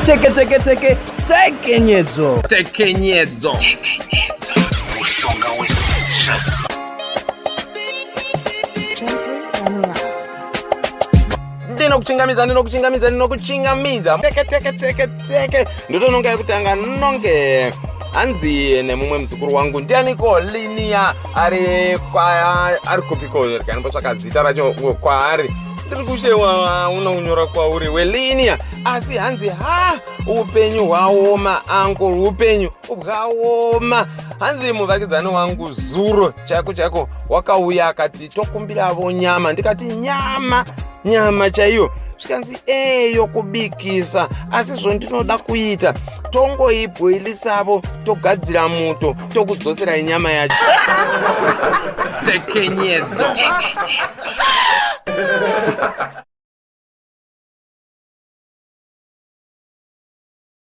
Teke teke teke tekenyedzo. Tekenyedzo. Mushonga westress. Simply unlocked. Ndinokuchingamidza, ndinokuchingamidza, ndinokuchingamidza. Teke teke teke teke. Ndotononga yekutanga nonge. Hanzi nemumwe muzukuru wangu ndianiko Linia ari kwa ari kupiko regai zita racho kwaari. Ndiri kushewa unonyora kwauri weLinia asi hanzi ha upenyu hwaoma uncle, upenyu bwaoma. Hanzi muvakidzani wangu zuro chaiko chaiko wakauya akati tokumbiravo nyama, ndikati nyama nyama chaiyo, zvikanzi eyo kubikisa, asi zvondinoda kuita tongoibhoilisavo togadzira muto tokudzoserai nyama yacho. Tekenyedzo.